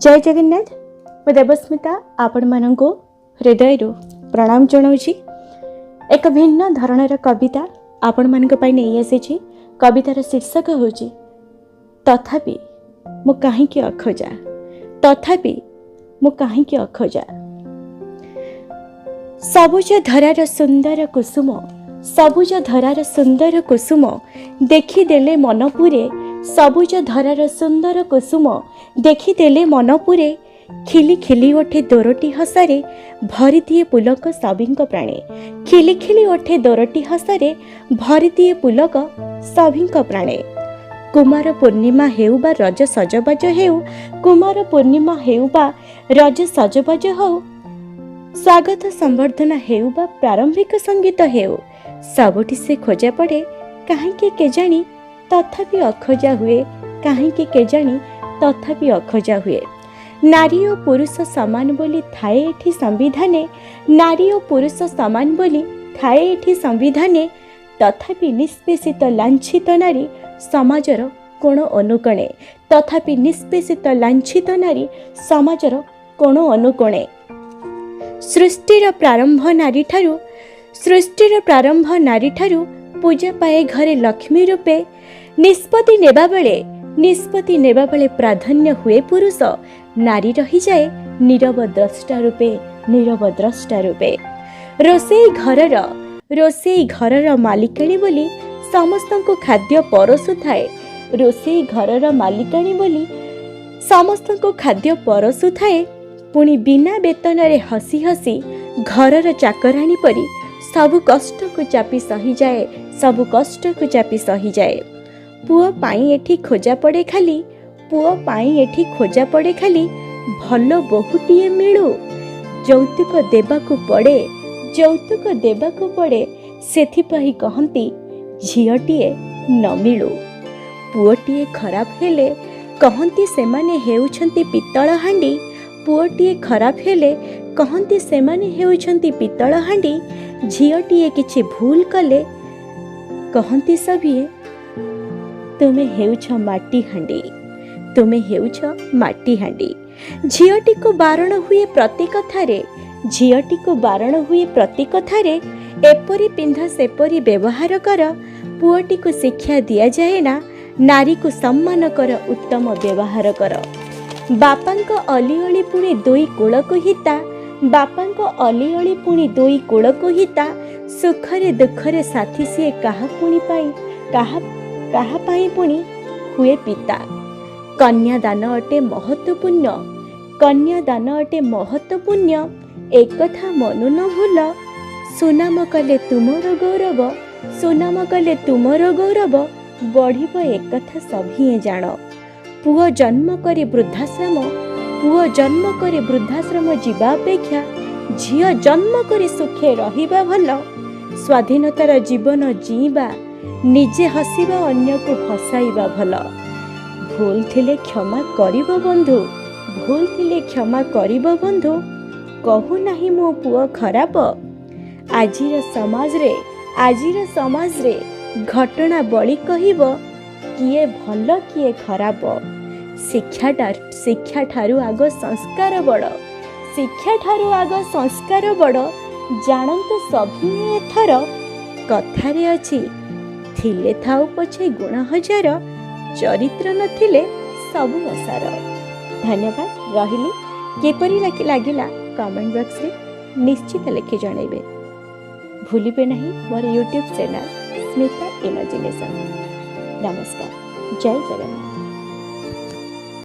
ଜୟ ଜଗନ୍ନାଥ। ମୁଁ ଦେବସ୍ମିତା ଆପଣମାନଙ୍କୁ ହୃଦୟରୁ ପ୍ରଣାମ ଜଣାଉଛି। ଏକ ଭିନ୍ନ ଧରଣର କବିତା ଆପଣମାନଙ୍କ ପାଇଁ ନେଇ ଆସିଛି। କବିତାର ଶୀର୍ଷକ ହେଉଛି ତଥାପି ମୁଁ କାହିଁକି ଅଖୋଜା। ତଥାପି ମୁଁ କାହିଁକି ଅଖୋଜା। ସବୁଜ ଧରାର ସୁନ୍ଦର କୁସୁମ, ସବୁଜ ଧରାର ସୁନ୍ଦର କୁସୁମ ଦେଖିଦେଲେ ମନପୁରେ, ସବୁଜ ଧରାର ସୁନ୍ଦର କୁସୁମ ଦେଖିଦେଲେ ମନପୁରେ, ଖିଲି ଖିଲି ଓଠେ ଦୋରଟି ହସରେ ଭରିଦିଏ ପୁଲକ ସଭିଙ୍କ ପ୍ରାଣେ। ଖିଲି ଖିଲି ଓଠେ ଦୋରଟି ହସରେ ଭରିଦିଏ ପୁଲକ ସଭିଙ୍କ ପ୍ରାଣେ। କୁମାର ପୂର୍ଣ୍ଣିମା ହେଉ ବା ରଜ ସଜବାଜ ହେଉ, କୁମାର ପୂର୍ଣ୍ଣିମା ହେଉ ବା ରଜ ସଜବାଜ ହେଉ, ସ୍ୱାଗତ ସମ୍ବର୍ଦ୍ଧନା ହେଉ ବା ପ୍ରାରମ୍ଭିକ ସଙ୍ଗୀତ ହେଉ, ସବୁଠି ସେ ଖୋଜା ପଡ଼େ। କାହିଁକି କେଜାଣି ତଥାପି ଅଖୋଜା ହୁଏ। କାହିଁକି କେଜାଣି ତଥାପି ଅଖୋଜା ହୁଏ। ନାରୀ ଓ ପୁରୁଷ ସମାନ ବୋଲି ଥାଏ ଏଠି ସମ୍ବିଧାନେ, ନାରୀ ଓ ପୁରୁଷ ସମାନ ବୋଲି ଥାଏ ଏଠି ସମ୍ବିଧାନେ, ତଥାପି ନିଷ୍ପେଷିତ ଲାଞ୍ଛିତ ନାରୀ ସମାଜର କୋଣ ଅନୁକୋଣେ। ତଥାପି ନିଷ୍ପେଷିତ ଲାଞ୍ଛିତ ନାରୀ ସମାଜର କୋଣ ଅନୁକୋଣେ। ସୃଷ୍ଟିର ପ୍ରାରମ୍ଭ ନାରୀଠାରୁ, ସୃଷ୍ଟିର ପ୍ରାରମ୍ଭ ନାରୀଠାରୁ, ପୂଜା ପାଏ ଘରେ ଲକ୍ଷ୍ମୀ ରୂପେ। ନିଷ୍ପତ୍ତି ନେବାବେଳେ, ନିଷ୍ପତ୍ତି ନେବାବେଳେ ପ୍ରାଧାନ୍ୟ ହୁଏ ପୁରୁଷ, ନାରୀ ରହିଯାଏ ନୀରବ ଦ୍ରଷ୍ଟା ରୂପେ, ନୀରବ ଦ୍ରଷ୍ଟା ରୂପେ। ରୋଷେଇ ଘରର ମାଲିକାଣୀ ବୋଲି ସମସ୍ତଙ୍କୁ ଖାଦ୍ୟ ପରସୁଥାଏ, ରୋଷେଇ ଘରର ମାଲିକାଣୀ ବୋଲି ସମସ୍ତଙ୍କୁ ଖାଦ୍ୟ ପରସୁଥାଏ, ପୁଣି ବିନା ବେତନରେ ହସି ହସି ଘରର ଚାକରାଣୀ ପରି ସବୁ କଷ୍ଟକୁ ଚାପି ସହିଯାଏ, ସବୁ କଷ୍ଟକୁ ଚାପି ସହିଯାଏ। ପୁଅ ପାଇଁ ଏଠି ଖୋଜା ପଡ଼େ ଖାଲି, ପୁଅ ପାଇଁ ଏଠି ଖୋଜା ପଡ଼େ ଖାଲି ଭଲ ବୋହୂଟିଏ ମିଳୁ। ଯୌତୁକ ଦେବାକୁ ପଡ଼େ, ଯୌତୁକ ଦେବାକୁ ପଡ଼େ, ସେଥିପାଇଁ କହନ୍ତି ଝିଅଟିଏ ନ ମିଳୁ। ପୁଅଟିଏ ଖରାପ ହେଲେ କହନ୍ତି ସେମାନେ ହେଉଛନ୍ତି ପିତ୍ତଳ ହାଣ୍ଡି। ପୁଅଟିଏ ଖରାପ ହେଲେ କହନ୍ତି ସେମାନେ ହେଉଛନ୍ତି ପିତ୍ତଳ ହାଣ୍ଡି। ଝିଅଟିଏ କିଛି ଭୁଲ କଲେ କହନ୍ତି ସଭିଏ ତୁମେ ହେଉଛ ମାଟି ହାଣ୍ଡି, ତୁମେ ହେଉଛ ମାଟି ହାଣ୍ଡି। ଝିଅଟିକୁ ବାରଣ ହୁଏ ପ୍ରତି କଥାରେ, ଝିଅଟିକୁ ବାରଣ ହୁଏ ପ୍ରତି କଥାରେ, ଏପରି ପିନ୍ଧ ସେପରି ବ୍ୟବହାର କର। ପୁଅଟିକୁ ଶିକ୍ଷା ଦିଆଯାଏ ନା ନାରୀକୁ ସମ୍ମାନ କର, ଉତ୍ତମ ବ୍ୟବହାର କର। ବାପାଙ୍କ ଅଲିଅଳି ପୁଣି ଦୁଇ କୂଳକୁ ହିତା, ବାପାଙ୍କ ଅଲିଅଳି ପୁଣି ଦୁଇ କୂଳକୁ ହିତା, ସୁଖରେ ଦୁଃଖରେ ସାଥୀ ସିଏ କାହା ପୁଣି ପାଇଁ କାହା କାହା ପାଇଁ ପୁଣି ହୁଏ ପିତା। କନ୍ୟାଦାନ ଅଟେ ମହତ୍ଵପୂର୍ଣ୍ଣ, କନ୍ୟାଦାନ ଅଟେ ମହତ୍ଵପୂର୍ଣ୍ଣ, ଏକଥା ମନୁ ନ ଭୁଲ। ସୁନାମ କଲେ ତୁମର ଗୌରବ, ସୁନାମ କଲେ ତୁମର ଗୌରବ ବଢ଼ିବ, ଏକଥା ସଭିଏଁ ଜାଣ। ପୁଅ ଜନ୍ମ କରି ବୃଦ୍ଧାଶ୍ରମ, ପୁଅ ଜନ୍ମ କରି ବୃଦ୍ଧାଶ୍ରମ ଯିବା ଅପେକ୍ଷା ଝିଅ ଜନ୍ମ କରି ସୁଖେ ରହିବା ଭଲ। ସ୍ୱାଧୀନତାର ଜୀବନ ଜିଇଁବା, ନିଜେ ହସିବା ଅନ୍ୟକୁ ହସାଇବା ଭଲ। ଭୁଲ ଥିଲେ କ୍ଷମା କରିବ ବନ୍ଧୁ, ଭୁଲ ଥିଲେ କ୍ଷମା କରିବ ବନ୍ଧୁ, କହୁନାହିଁ ମୋ ପୁଅ ଖରାପ। ଆଜିର ସମାଜରେ, ଆଜିର ସମାଜରେ ଘଟଣା ବଳି କହିବ କିଏ ଭଲ କିଏ ଖରାପ। ଶିକ୍ଷାଠାରୁ ଆଗ ସଂସ୍କାର ବଡ଼, ଶିକ୍ଷାଠାରୁ ଆଗ ସଂସ୍କାର ବଡ଼, ଜାଣନ୍ତୁ ସଭିଏଁ ଏଥର। କଥାରେ ଅଛି ଥିଲେ ଥାଉ ପଛେ ଗୁଣ ହଜାର, ଚରିତ୍ର ନଥିଲେ ସବୁ ଅସାର। ଧନ୍ୟବାଦ, ରହିଲି। କିପରି ଲାଗିଲା କମେଣ୍ଟ ବକ୍ସରେ ନିଶ୍ଚିତ ଲେଖି ଜଣାଇବେ। ଭୁଲିବେ ନାହିଁ ମୋର ୟୁଟ୍ୟୁବ୍ ଚ୍ୟାନେଲ୍ ସ୍ମିତା ଇମାଜିନେସନ୍। ନମସ୍କାର, ଜୟ ଜଗନ୍ନାଥ।